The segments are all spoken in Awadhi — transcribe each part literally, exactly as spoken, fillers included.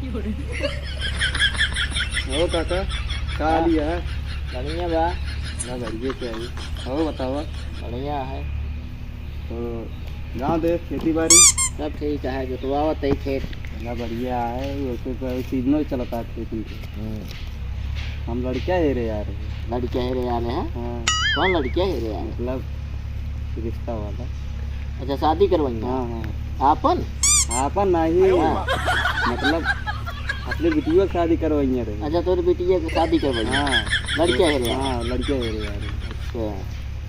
हो काका, का हाल है? बढ़िया बा। ना बढ़िया चाहिए। हो बतावा। बढ़िया है। तो गाँव देश खेती बाड़ी? सब ठीक है, जोतवावत है खेत। ना बढ़िया है, वैसे तो सीजनो चलता है खेती के। हम्म। हम लड़का है रे यार। लड़का है रे यार, हैं? हाँ। कौन लड़का है रे यार? मतलब रिश्ता वाला। अच्छा, शादी करवाई है? हाँ, हाँ। आपन? आपन नहीं। हाँ। मतलब अपने बिटिया के शादी करवाई है रे। अच्छा, तोर बिटिया के शादी करवाई है? हाँ। लड़का है रे यार? हाँ, लड़का है रे यार। अच्छा।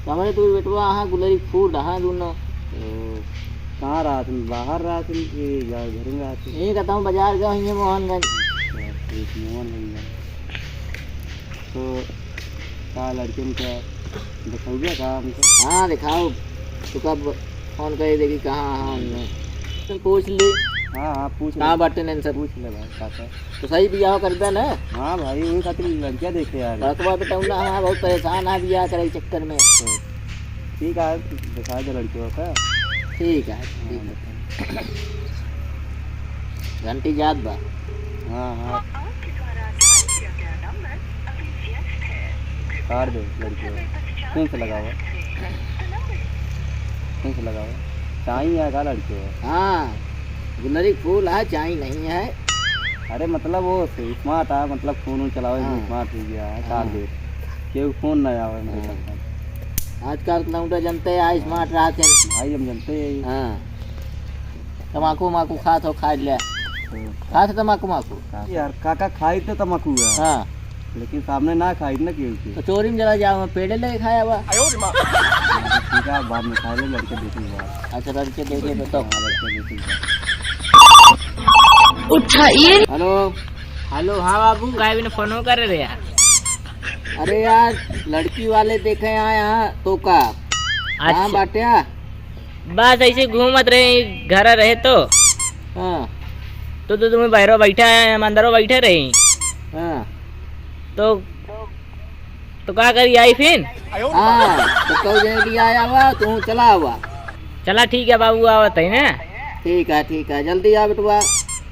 तो हमारे तो बेटवा, हाँ, गुलरी फूल, हाँ, दोनों। ओ, कहाँ रहत हैं? बाहर रहत हैं कि घर, घर में रहत हैं? ये कहता हूँ, बाजार गए हैं मोहनगंज। अच्छा, ठीक, मोहनगंज में। तो का लड़कन का दिखौबे का हमको? हाँ, दिखाओ। तो कब फोन करे देखी कहाँ, हाँ, हमने। तो पूछ ले। हाँ, हाँ, पूछ ले। कहाँ बाटे नैन सब? पूछ ले भाई, काका। तो सही बियाह कर दे ना। हाँ भाई, वही खातिर लड़कियाँ देखे यार। लड़कवा बेटा उन्ना, हाँ, बहुत परेशान है बियाह करे के चक्कर में। तो ठीक है, दिखा दे लड़कियों का। ठीक है, ठीक है। घंटी जात बा। हाँ, हाँ। आपके द्वारा डायल किया गया नंबर अभी व्यस्त है। काट दे लड़कियों। समय पश्चात फिर से लगाओ। प्रयास करें। The number फिर से लगाओ। चाही है का लड़कियों? हाँ, गुलरी फूल है, चाही नहीं है। अरे मतलब वो smart है, मतलब फोन वोन चलावे में हाँ। Smart हो गया है, काट हाँ। दे। केहू फोन ना आवे मेरे हाँ। पास। आजकल के लौंडा जनते हैं, smart रहत हैं। भाई हम जनते हैं। हाँ। तमाकू माकू खात हो, खाइ ले। हम्म। खात हो तमाकू माकू? यार, काका खाई तो तमाकू है। हाँ। लेकिन सामने ना खाई ना केहू के। तो चोरी में चला जाओ, मैं पेड़े लेके खाया बा। ठीक है, बाद में खा ले, लड़के देखेंगे बाद। अच्छा, लड़के देखे तो। हाँ, लड़के देखेंगे। उठाइए। हेलो। हेलो, हाँ बाबू, काहे बिना फोनो करे रे यार? अरे यार, लड़की वाले देखे यहाँ, यहाँ तो का? अच्छा। कहाँ बाटे? बस ऐसे घूमत रहे, घर रहे तो। हाँ। तो, तो तुम्हें बाहरो बैठा है, हम अंदरो बैठे रही। हाँ। तो, तो का करी आई फिन? हाँ, तो कल जने लिया आया हुआ, तू चला हुआ। चला ठीक है बाबू, आवत है ना। ठीक है, ठीक है, जल्दी आ बेटवा।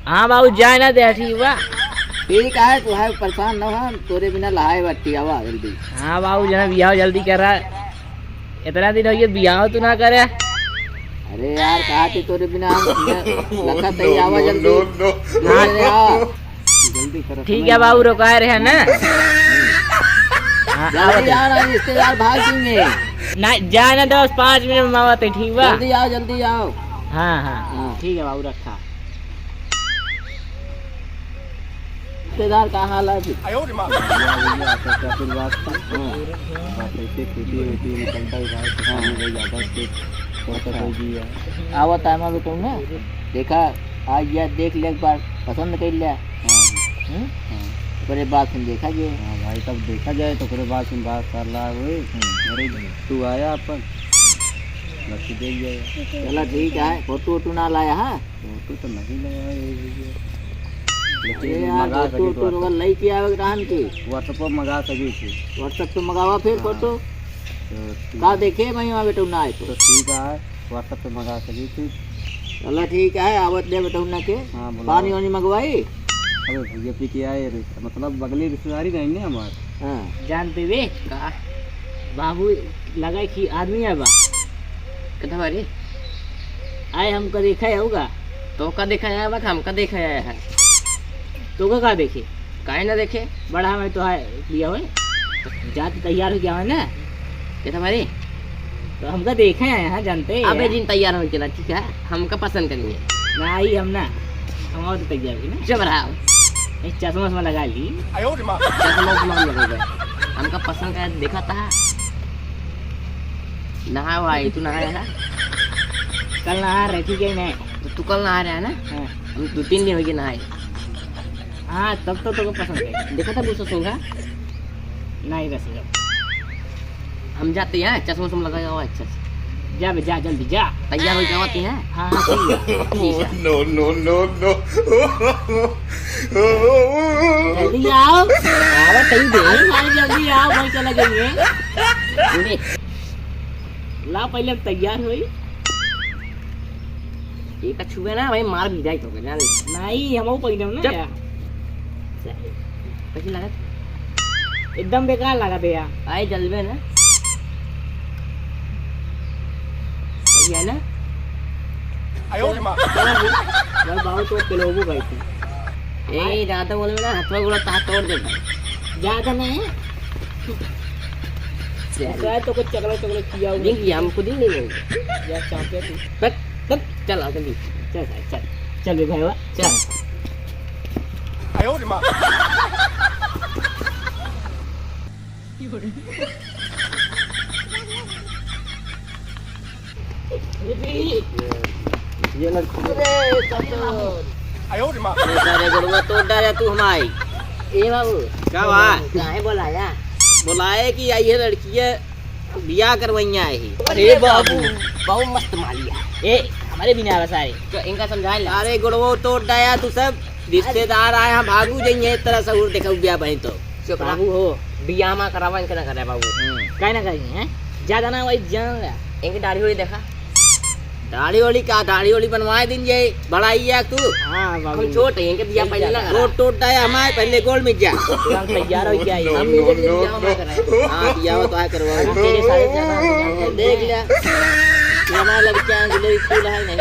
हाँ बाबू, जाए ना दे, ठीक बा। ठीक है, तू है परेशान न हो, तोरे बिना लहाए बट्टी, आवा जल्दी। हाँ बाबू, जना बियाह जल्दी करा, इतना दिन हो गया बियाह तू ना करे। अरे यार, कहा थी तोरे बिना हम लखत है, आवा जल्दी। No, no, no। अरे यार। जल्दी करो, ठीक है बाबू, रोकाए रहे ना। हाँ, जल्दी आओ। यार, रिश्तेदार भाग जाएंगे। ना, जाए ना दस पाँच मिनट में आवत है, ठीक बा? जल्दी आओ, जल्दी आओ। हाँ, हाँ, हाँ। ठीक है बाबू, रखा। रिश्तेदार का हाल है फिर? बढ़िया, बढ़िया, आपका क्या फिर बात थी? हाँ। बात ऐसे खेती वेती में चलता ही रहा है, किसानी हाँ। भाई ज्यादा खेत बरकत अच्छा। हो गई है। आवा time में तुम ना देखा, आज यह देख ले एक बार, पसंद कर लिया। हाँ। हम्म? हाँ। ओकरे बाद फिर देखा जे। हाँ भाई, तब देखा जाए तो ओकरे बाद फिर बात कर ला हुए। हम्म। अरे तू आया अपन, बस देख जाए। चला ठीक है, फोटो वोटो ना लाया, हाँ? फोटो तो नहीं लगावा, यही है। लेकिन अरे यार, मंगा फोटो सकी तो तो WhatsApp। अगर लइके आवे के रहन के। WhatsApp पर मंगा सकी थी। WhatsApp पे मंगावा फिर हाँ। फोटो। तो ठीक का है। देखे भाई वहाँ बेटौना आए तो। तो ठीक है, WhatsApp पे मंगा सकी थी। चला ठीक है, आवत दे बेटौना के। हाँ, बुलाओ। पानी वानी मंगवाई? अरे भैया पी के आए रे, मतलब बगली रिश्तेदारी नहीं है हमारे। हाँ। जान देवे? का? बाबू लगा कि आदमी आवा। कथा बारे? आए हमका देखा है होगा। तो का देखा है बा, हमका देखा है। तो का, का देखे? काहे ना देखे? बड़ा मैं तो है लिया हुए। जात तैयार हो गया है ना? कथा बारे? तो हमका देखा है, हाँ, जानते हैं। अबे जिन तैयार हो के ना, ठीक है? हमका पसंद करेंगे। ना आई हम ना, हम और तैयार हो ना। जब रहा। एक चश्मा उश्मा लगा ली। चश्मा उश्मा हम लगावे। हमका पसंद का देखा था। नहावा आई, तू नहाया है? कल नहा रहे, ठीक है, नहीं। तो तू कल नहा रहा है ना? हाँ। हम दो तीन दिन हो गए नहाए। हाँ, तब तो तुमको पसंद है। देखा था गुस्सा सोंगा? नहीं, बस जब। हम जाते हैं, चश्मा उश्मा लगा हुआ है, अच्छा से। जा बे, जा, जल्दी जा। तैयार हो जाओ, आते हैं। हाँ, हाँ, ठीक है। ठीक है। No, no, no, no। जल्दी आओ। आवा, कहीं दे। अरे भाई, जल्दी आओ, भाई, चला जाइए। ला, पहले हम तैयार होई। एक छुए ना भाई, मार भी जाए तो के, जान ले। नहीं, हम वो पहिने ना चुप। यार। कैसी लागत? एकदम बेकार लागत है यार। आए जलबे ना। सही है ना? आयो रे माँ। चल भाई, चल बाबू, तो पिलोबू भाई तू। ए, ज्यादा बोले ना, हाथवा गोड़ा तार तोड़ देबे। ज्यादा नहीं है। चल। तो कुछ चकला चकला किया हुआ। नहीं किया, हम खुद ही नहीं लेंगे। यार, चाहते तू। बस। चल, चल, आ, जल्दी। चल, चल, चल। चल रे भाईवा, चल। आयो रे माँ। ये लड़की। अरे, ससुर। आयो रे माँ। अरे, सारे गोड़वा तोड़ डाला तू हमारी। ए बाबू। का बा? काहे बोलाया? बोलाए कि आई है लड़की है। बियाह करवइया ही। अरे बाबू, बहुत मस्त मालिया। ए, हमरे भी ना बसाए। तो इनका समझाए ला। अरे गोड़वो तोड़ डाया तू सब। रिश्तेदार आए हैं, भागू जाइए, इस तरह से और देखो बियाह बहिन तो। चुप रह। बाबू हो, बियाह मा करावा इनका ना करे बाबू। हम्म। काहे ना करी, हैं? ज्यादा ना वही जान ला। इनकी दाढ़ी वाढ़ी देखा। दाढ़ी वाली का, दाढ़ी वाली बनवाए दिन ये, बड़ा ही है तू। हाँ, बाबू। हम छोट हैं, इनके बियाह पहले ना करा। गोड़ टूट डाया हमारे, पहले गोड़ में जा। हम तैयार हो गया है। हम इनके बियाह ना करा। हाँ, बियाह तो आए करवाओ। हम तेरे सारे ज्यादा हो जाते हैं। देख लिया। ये हमारा लड़का है, गुलेरी फूल है नहीं।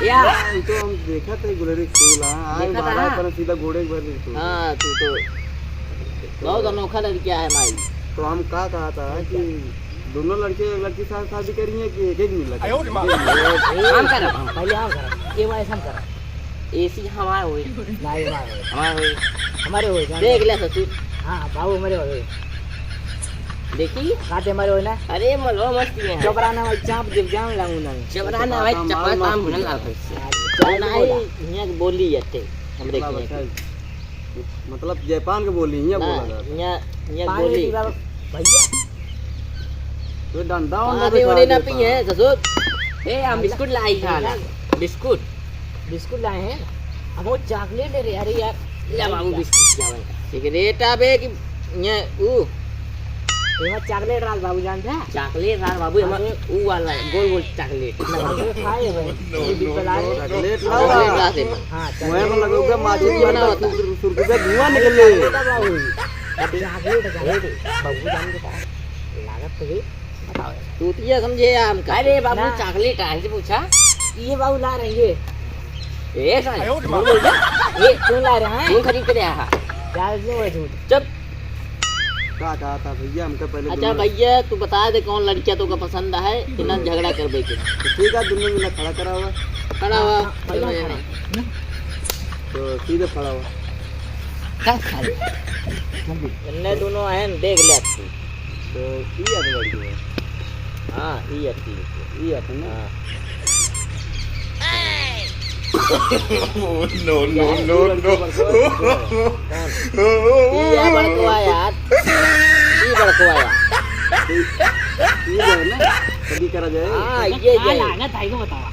या। ये तो हम देखा थे गुलेरी फूल, हाँ। आए देखा था, बारह हाँ। पर सीधा गोड़े भर दी तू। हाँ, तू तो बहुत अनोखा लड़का है माई। तो हम का कहा था कि दोनों लड़के लड़की साथ शादी करी है कि एक एक मिला? आयो रे माँ। हम करब, हम पहले हम करब। ये वाला हम करब। एसी हमार होई। नहीं, हमार होई। हमार होई। हमारे होई, जान देख ले। ले ससुर। हाँ, बाबू हमारे होई। देखी? काटे हमारे होई ना। अरे मलो मस्ती है। चपरा ना भाई, चाप जब जान लाऊं ना। चपरा ना भाई, चपरा काम ना लाग। चल ना बोला। हियाँ के बोली अते। हमरे मतलब हियाँ अच्छा। के। मतलब जापान के बोली, हियाँ ना, बोला जाता। हियाँ, हियाँ पानी बोली। पीवा भैया। तो डंडा वंडा पानी बिठा वानी ना देता। पिए, ससुर। ए, हम बिस्कुट लाई खा ला। बिस्कुट। बिस्कुट लाए हैं। अब वो चॉकलेट ले रहे, अरे यार। ले बाबू, बिस्कुट लावे। सिगरेट आवे कि ये ऊ। एमा चॉकलेट राज बाबू जानते हैं? चॉकलेट राज बाबू, एमा हाँ। ऊ वाला गोल गोल चॉकलेट। अरे खाए भाई, ये भी चला रहे। चॉकलेट ना चॉकलेट बा। राज है। हाँ, वहीं में चॉकलेट। लगोगे माचिस ये वाला बनाओ होता। सुर-, सुर-, सुर के धुआं निकले। चॉकलेट बाबू। अब चॉकलेट जाने दे। बाबू जान के पास लागत तो ये बताओ। तूतिया समझे या हमका? अरे बाबू, ना। चॉकलेट है, हमसे पूछा। ये बाबू ला रहे हैं। ए साले, झूठ बोल दे। ये क्यों ला रहे हैं? क्यों खरीद के ले आया? यार, क्यों है झूठ? चुप। का कहा था भैया, हमका पहले अच्छा दोनों भैया, तू बता दे कौन लड़किया तोका पसंद है, कि ना झगड़ा करबे के। तो ठीक है, दोनों मिला खड़ा करा हुआ। खड़ा हुआ। हाँ, पहले खड़ा। तो सीधे खड़ा हुआ। का खड़ा? इनने दोनों हैं, देख ले तू। तो ई आदि लड़की है। हाँ, ई आदि। ई आदि ना? हाँ। Oh, no, no, no। कौन? ई है बड़कवा यार। ई बड़कवा यार। ई जो है ना, कभी करा जाए। हाँ, ये, ये। लागत है, को बतावा।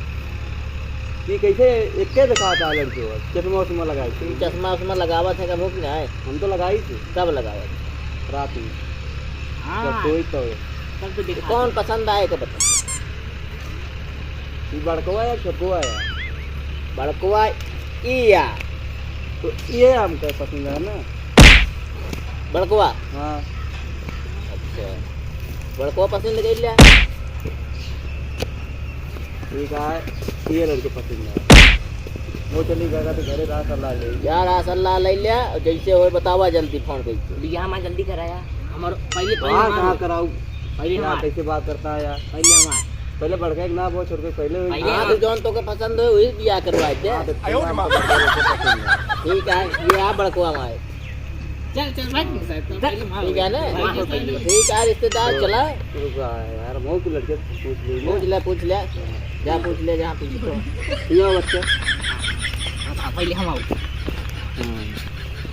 कि कैसे एक्के दिखाता है लड़के को, चश्मा उश्मा लगाई थी। चश्मा उश्मा लगावत है कबो कि नहीं? हम तो लगाई थी। कब लगावत? रात में। हाँ। जब सोई तो। तब तो देखा कौन था। पसंद आए के बता? ये बड़कवा या छोटकवा या? बड़कवा ई या। तो ये हमका पसंद है ना। बड़कवा? हाँ। अच्छा। बड़कवा पसंद कर लिया? ठीक है, ये लड़के पसंद है। वो चली गया तो घरे रास अल्लाह ले। यार, रास अल्लाह ले लिया, और जैसे होए बतावा जल्दी फोन करके। बियाह में जल्दी कराया। हमार पहले, पहले हाँ, हमार कहाँ होए। कराऊ? पहले क्या हमार। कैसे बात करता है यार? पहले हमार। पहले बड़का एक ना बहुत छोड़ के पहले हुई। पहले हाँ, तो हमार। जौन तोके पसंद हो, वही बियाह करवाए दे। हाँ, तो आयो रे माँ। ठीक है, ये आ बड़कवा हमारे। चल, चल, भाग नहीं सकता। चल, पहले मार ठीक है ना? भाग नहीं सकता। ठीक है, रिश्तेदार, तो चला। रुका यार, मऊ के लड़के से पूछ ली ना। पूछ ले, पूछ ले। जा पूछ ले, जहाँ पूछ ले। ठीक है, बच्चा। हाँ, पहले हम आओ। हाँ।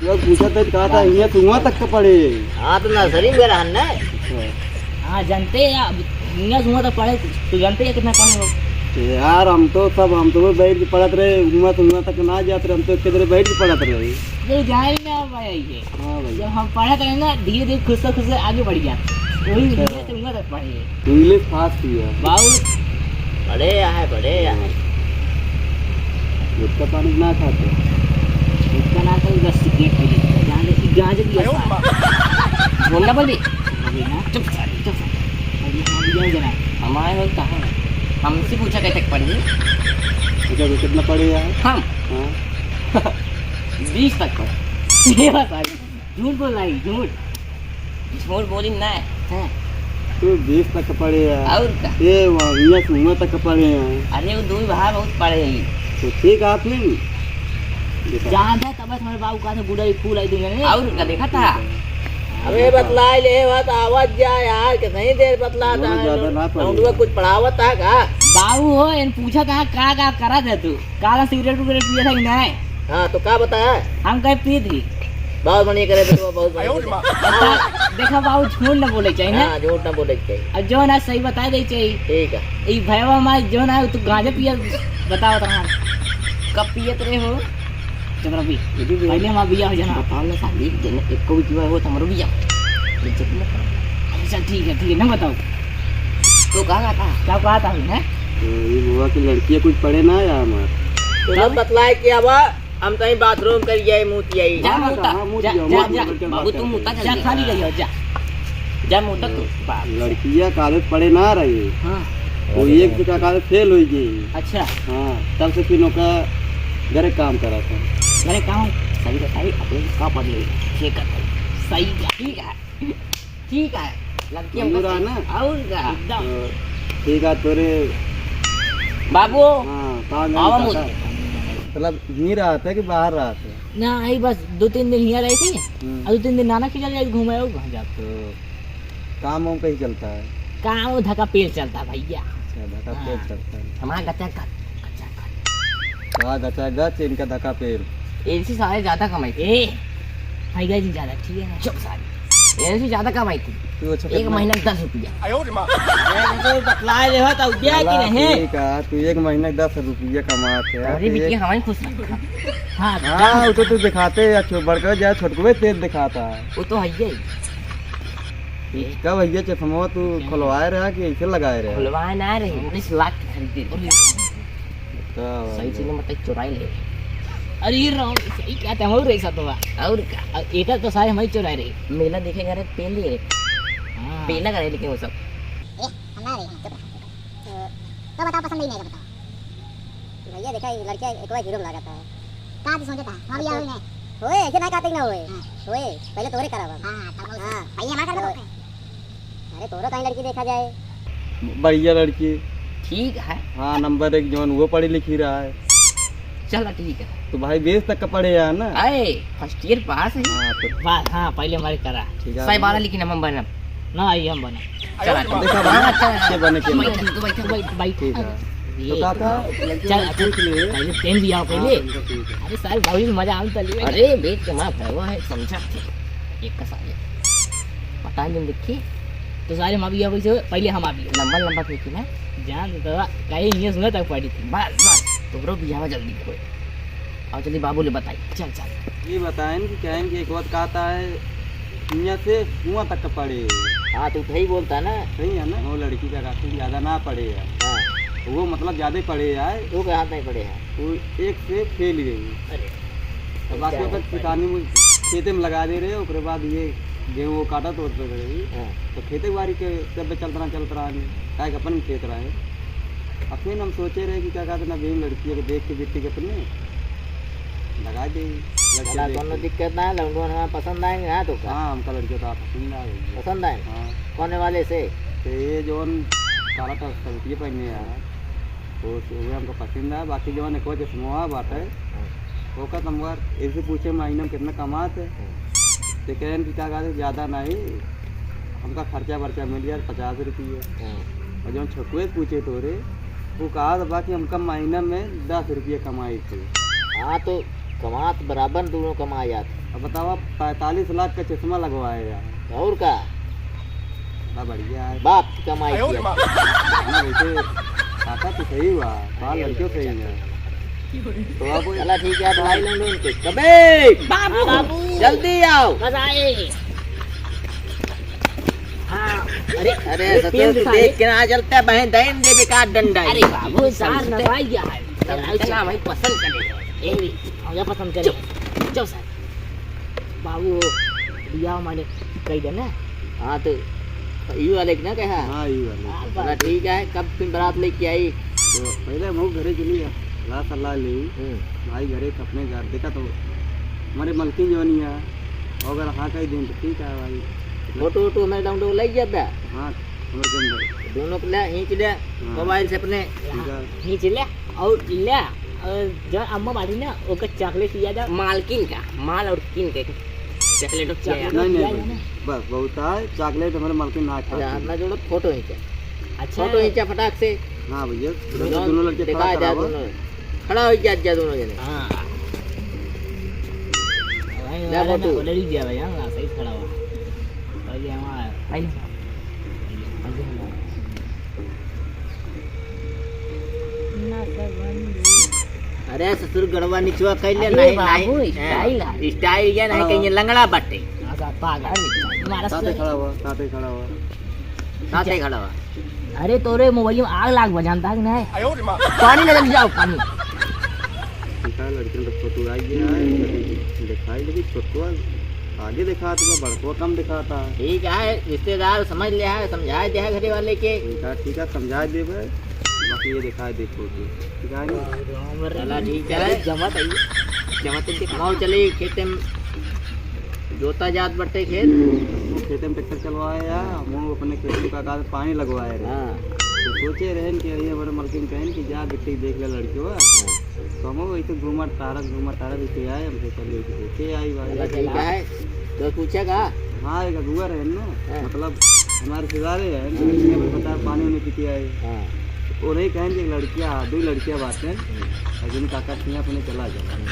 यार, पूछा तो कहा था, यहाँ से वहाँ तक तो पढ़े। हाँ, तो नर्सरी में रहन ना। अच्छा। हाँ, जानते हैं आप, यहाँ से वहाँ तक पढ़े, तो जानते हैं कितना पढ़े हो? यार, हम तो सब, हम तो बैठ के पढ़त रहे, वहाँ से वहाँ तक ना जात रहे, हम तो एक जगह बैठ के पढ़त रहे। ये जाए ना भाई, ये। हाँ भाई। जब हम पढ़त रहे ना, धीरे-धीरे, खुसरे-खुसरे आगे बढ़ गया। वही अच्छा। धीरे से उम्र तक पढ़े। English fast ही है। बहुत। बढ़े है, बढ़े है। हम्म। गुटखा पान ना खाते। गुटखा ना खाते, बस सिगरेट पी लेते हैं। गांजा, गांजा पिया था। झूठ ना बोल बे। अबे ना। चुप साले, चुप साले। अबे हाँ, भैया हो जना। हम आए हो कहाँ? हमसे पूछा कब तक पढ़े? अच्छा, तो कितना पढ़े यार? हम? हाँ। बीस तक पढ़े। ये बस आ गई। झूठ बोल रहा है, झूठ। झूठ बोली ना। हाँ। तू बीस तक पढ़े है। और का? ये वहाँ, यहाँ से वहाँ तक पढ़े हैं। अरे, वो दो भाई बहुत पढ़े हैं। तो ठीक है फिर। देखा। जहाँ था तब हमारे बाबू का था गुड़ाई फूल आई दुनिया में। और का देखा था? अबे बतलाई ले, बात आवत जा यार, कितनी देर बतलाता बोलो, है ज्यादा लोग। ना पढ़े। लौंडुआ कुछ पढ़ावत था का? बाबू हो, इन पूछा था का, का करा दे तू? काला सिगरेट उगरेट पिए था कि नहीं? हाँ, तो का बताया? हम कहे पी थी। बहुत बढ़िया करे बेटवा, बहुत बढ़िया करे। देखा बाबू, झूठ न बोले चाहिए ना। हाँ, झूठ न बोले चाहिए। और जो ना सही बता दे चाहिए। ठीक है। ई भैया हमारे जो ना तू गांजा पिया बताओ तो हम। कब पियत रहे हो? चंद्रा भी। ये भी पहले हमारा बिया हो जाना। बताओ ना साली, जने एको भी जुआ हो तो हमरो बिया। इज्जत न करो। अच्छा, ठीक है, ठीक है, ना बताओ। तो का कहा था? क्या कहा था अभी, हैं? तो ये बुआ की लड़की है, कुछ पढ़े ना यार हमार। तो ना बतलाए कि अब हम कहीं बाथरूम कर जाए, मुँह आई। जा, जा, मुँह तक। हाँ, मुँह जा, दिया, जा, मुँह जा। दिया, बाबू, तू मुँह तक जा, जल्दी। खाली रहियो, जा। जा, मुँह तक तू। बाप। लड़किया कॉलेज पढ़े ना रही। हाँ। वो एक से का कॉलेज फेल हो गई। अच्छा। हाँ, तब से फिर ओका घरे काम करा था। घरे काम? सही बताई, अपने का पढ़ ले, ये कर। सही है, ठीक है। ठीक है, लड़की हमको मंजूर है सही। ना? और का? एकदम। तो ठीक है, तोरे बाबू, हाँ, कहाँ गए आवा काका? मुझे। मतलब, यहीं रहते कि बाहर रहते? ना, आई बस दो तीन दिन यहाँ रही थी, हम्म। और दो तीन दिन नाना के चल जाए घूमे, और कहाँ जाते? तो काम वाम कहीं चलता है? काम वो धक्का पेल चलता है भैया। अच्छा, धक्का पेल हाँ। चलता है। हमारा गचा गच, गचा गच। हाँ, गचा गच, इनका धक्का पेल। इनसे सारे ज्यादा कमाई थी। ए, भैया जी ज्यादा, ठीक है ना? चुप सारे। इनसे ज्यादा कमाई थी। तू अच्छा एक कितना? महीना दस रुपया। आयो रे माँ। अरे, तो बतलाए ले हो, तो दिया कि चला, नहीं? ठीक है, तू एक महीना दस रुपया कमाते है, अरे, तो बिटिया, एक हमारी खुश रखा। हाँ, हाँ, वो तो तू दिखाते है, छो-, बड़का जाए, छोटकवे तेज दिखाता है। वो तो है ही। इसका भैया चश्मा तू खुलवाए रहा कि ऐसे लगाए रहा? खुलवाए ना रहे, उन्नीस लाख के खरीदे रहे। बताओ सही भैया। चीज में मतलब चुराई ले। अरे ये राम, सही क्या था, और ऐसा तो हुआ। और का? अब एकर तो सारे हम ही चुराए रहे। मेला देखे करे पेले। हाँ। पेला करे लेकिन वो सब। ए, हम ना रहे, चुप रह। तो, तो बताओ, पसंद ही नहीं आएगा, बताओ। भैया देखा, ये लड़किया एक बार हीरो में लागत है। का तू सोचत है? वहाँ भी तो आओगे? होए, ऐसे ना कहते ही ना होए। हाँ। होए, पहले तोरे करावा। हाँ, हाँ, तब बोल। हाँ। भैया हमारा कर दो। अरे तोरो कहीं लड़की देखा जाए। बढ़िया लड़की। ठीक है। हाँ, नंबर एक जौन वो पढ़ी लिखी रहा है। चला ठीक है। तो भाई बीस तक का पढ़े यार ना? आए, first year pass है। हाँ, तो बा-, हाँ, पहले हमारे करा। ठीक है। सही बारह लिखी ना, हम बनब। ना, आई हम बनब। चला, देखा भाई, हाँ, चला। के बने के बैठ, बने। तू बैठ, बैठ, बैठ। ठीक है। ये तो काका, लड़की चल, पूछ ले। पहले पेन भी आओ, हाँ, पहले। उनको ठीक है। अरे, सारे भाभी मजा आने चली। अरे, बेट के माँ भैया है, समझा। एक का सारे। पता नहीं, देखी। तो सारे हम अभी, अभी से, पहले हम अभी। लंबा, लंबा फेंकी ना। जान दे, तो कहीं ये सुना तक पड़ी थी। बस, बस, तुम्हारो बियाह जल्दी होए। और चलिए बाबू ले बताई, चल, चल। ये बताएं कि कहें कि एक बात कहता है, यहाँ से कुआं तक का पढ़े। हाँ, तो सही बोलता ना। सही है ना? वो लड़की का काफी ज्यादा ना पढ़े है। हाँ। वो मतलब ज्यादा पढ़े है। वो कहाँ नहीं पढ़े है? वो एक से फेल गई। अरे। तो बाकी क्या ओकर है? किसानी में खेते में लगा दे रहे, ओकरे बाद ये गेहूं वो काटा तो ओकरे रही। हाँ। तो खेते बाड़ी के सब चलत रहा, चलत रहा, काहे के अपन खेत रहे। अब फिर हम सोचे रहे कि क्या कहते ना, बेन लड़की के देख के बेटी के अपने लगा दे, लड़का भला देख कोनो के। दिक्कत ना है, लौंडवन हमारा पसंद आएंगे, हाँ तो का? हाँ, हमका लड़के तो आप पसंद आ गई। पसंद आए? हाँ। कौन वाले से? तो ये जौन काला ट-, टोपिया पहने है, वो, वो हमका पसंद है। बाकी जौन एक चश्मा बात है, हाँ। ओका तो हमार ऐसे पूछे, महीना में कितना कमात है? हाँ। तो कहें कि क्या कहते, ज्यादा नहीं, हमका खर्चा वर्चा मिल जाए पचास रुपये। हाँ। और जौन छोटुए पूछे तोरे, वो कहा था बा कि हमका महीना में दस रुपये कमाई थे। हाँ, तो कमात बराबर दोनों कमाए जात। अब बताओ, आप पैंतालीस लाख का चश्मा लगवाए यार। और का? बड़ा बढ़िया है। बाप की कमाई आयो किया। रे माँ। ना, वैसे काका तो सही हुआ, बाल लड़कियों सही है। तो आप चला ठीक है, बुलाई लो उनके। कबे? बाबू! बाबू! जल्दी आओ। बस आए। हाँ, अरे, अरे, अरे, ससुर, पेन तू साले। देख के ना चलता है, बहन दहन दे बेकार डंडा है। अरे बाबू, सार नवाई गया है। तब चला, भाई, पसंद करे। ए भी, हम क्या पसंद करे? चुप। चुप सर। बाबू, बियाह माने कही दे ना। हाँ, तो ई वाले के ना कहा? हाँ, ई वाले। हाँ, चला, ठीक है, कब फिर बारात लेके आई? तो पहले हम घरे चली है, सलाह सलाह ले। हम्म। भाई घरे अपने घर देखा तो हमारे मलकिन जवानी है, अगर हाँ कही दें तो ठीक है भाई। फोटो वोटो हमारे डाउनलोड लग गया बे? हाँ, हमारे के अंदर। दोनों को ले, खींच ले, हाँ। मोबाइल से अपने। ठीक है। खींच ले। और ले, और जो अम्मा बाटी ना, ओकर चॉकलेट लिया जा। मालकिन का, माल और किन के चॉकलेट और चॉकलेट नहीं, नहीं, लिया जा ना। बस बहुत है, चॉकलेट हमारे मालकिन ना खा। अच्छा, अपना जोड़ा फोटो खींचा। अच्छा। फोटो खींचा फटाक से। हाँ भैया, दोनों, दोनों लड़के दिखा खड़ा जा कराओ। दोनों। खड़ा हो जा, जा दोनों जने। हाँ। भाई, ले अरे ना, फोटो। बोले नहीं दिया भाई, हाँ, सही खड़ा हुआ। और ये हमारा, भाई। अरे ससुर गड़वा निचवा कैले अरे नहीं, बाबू, नहीं। स्टाइल है। स्टाइल ये नहीं हाँ। कहीं लंगड़ा बाटे। हाँ, साहब, पागल। हमारा साथे सर खड़ा हुआ, साथे खड़ा हुआ। साथे खड़ा हुआ। अरे तोरे मोबाइल में आग लाग बा, जानता है कि नहीं? पानी लगा जाओ, पानी। ठीक है, लड़कियों का फोटो आ गया है, दिखाई लगी छोटुआ। आगे दिखात बा, बड़को कम दिखाता। ठीक है, रिश्तेदार समझ ले है, समझाए दे है घरे वाले के। ठीक है, ठीक है, समझाए देबे। बाकी ये दिखाए दे फोटो। ठीक है ना? चला ठीक है। जमा तई, जमा तई के कमाओ चले खेते में। जोता जात बटे खेत। वो खेते में ट्रैक्टर चलवाए या, वो अपने खेते में का, का पानी लगवाए रहे। हाँ। तो सोचे रहन कि ये हमारे मलकिन कहन कि जा गिट्टी देख ले लड़कियों। तो हम वही तो घूमत तारत, घूमत तारत इसे आए, हम सोचा ले इसे देखे आई भाई। चला ठीक है। तो पूछा का? हाँ, एक अगुआ रहे ना, हाँ। मतलब हमारे रिश्तेदार हैं, तो इसने हमें बताया पानी उन्हें पीते आए। हाँ। वो नहीं कहें कि एक लड़कियाँ, दो लड़कियाँ बातें, हम्म। और जिन काका के यहाँ अपने चला गया। हम्म।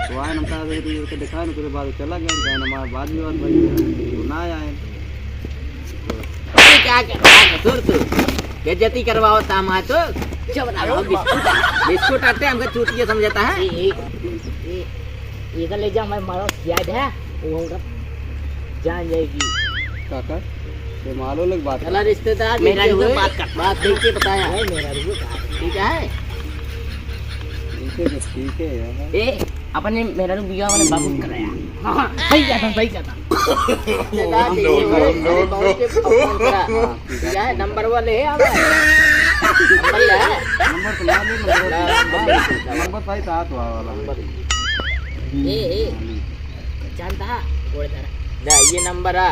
तो आए ना, हम कहा, "अरे, तो ये तो दिखा ना, तेरे बाद चला गया," हम कहा, "हमारे बाद भी बात भाई, वो ना आए।" ये क्या कर रहा है ससुर तू? बेइज्जती करवावत है हमार तो। चुप रहा, बिस्कुट, बिस्कुट आटे हमके चूतिया समझता है। ए, ए, ए, इधर ले जा, मैं मारो याद है, वो उनका जान जाएगी। काका, ये मालो लोग बात चला कर। रिश्तेदार मेरा नीचे भी हुए, बात कर। बात करके बताया। नहीं, मेरा भी बात। ठीक है? ठीक है, ठीक है यार। ए, अपने मेहरारू बियाह वाले बाबू कराया। हाँ, हाँ, सही कहता, सही कहता। No, no, no, no। ठीक है, नंबर वाले है हमारे। नंबर है? नंबर तो ना ले, नंबर ना, नंबर। नंबर सही था तो वाला। नंबर। ए, ए, जानता है, गोड़ धरा। ना, ये नंबर है।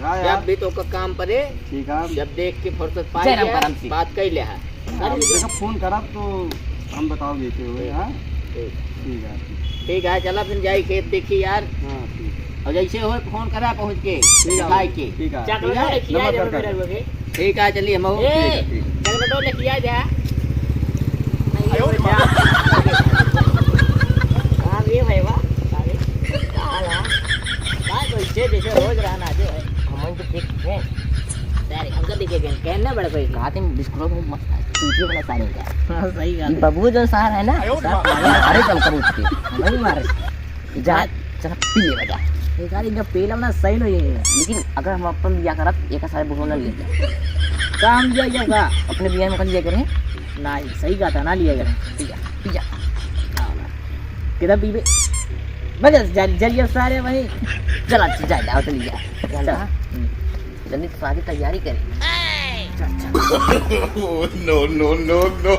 हाँ यार। जब भी तो का काम पड़े, ठीक है। जब देख के फुर्सत पाए जय राम गया, करम सिंह। बात कर ले है। हाँ, देखो, फोन करब तो हम बताओ देते हुए, हाँ? ठीक। ठीक है, ठीक। ठीक है, चला फिर जाई खेत देखी यार। हाँ, ठीक। और जैसे होए फोन करा पहुँच के, ठीक है, दिखाई के। ठीक है। चॉकलेट ठीक है? लेके आ नंबर जाओ कर मेरा दो। लोगे। ठीक है, चलिए, हम ए, ठीक है, ठीक। चॉकलेट लेके आ जा। आयो रे माँ। हाँ, ये भाई वाह, सारे। का हाल है? का तो इसे जैसे रोज रहना जो है। हम तो ठीक है। सारे हमका देखे गए, कहना बड़ा कोई। कहा तुम बिस्कुट में मत खा, चूतिया वाला सारे का। हाँ, सही बात ये है। बबुआ जो सार है ना, आयो रे सार माँ। मारे कम कबूत के, वही मारे। जा, चला पी ले बजा। ये सारे इनका पेला ना सही नहीं है। लेकिन अगर हम अपन बियाह करत, एक सारे बुढ़ो ना ले जा। काम दिया जाओगा। अपने बियाह में कर लिया करें। नहीं, सही कहा था, ना लिया करें। पी जा, पी जा। किधर पीबे? बस, जल, जल ये सारे वहीं। चला, जा, जा, चल जा। चल, चल। हाँ। हम्म। जल्दी सारी तैयारी करें। चल, चल। Oh, no, no, no, no।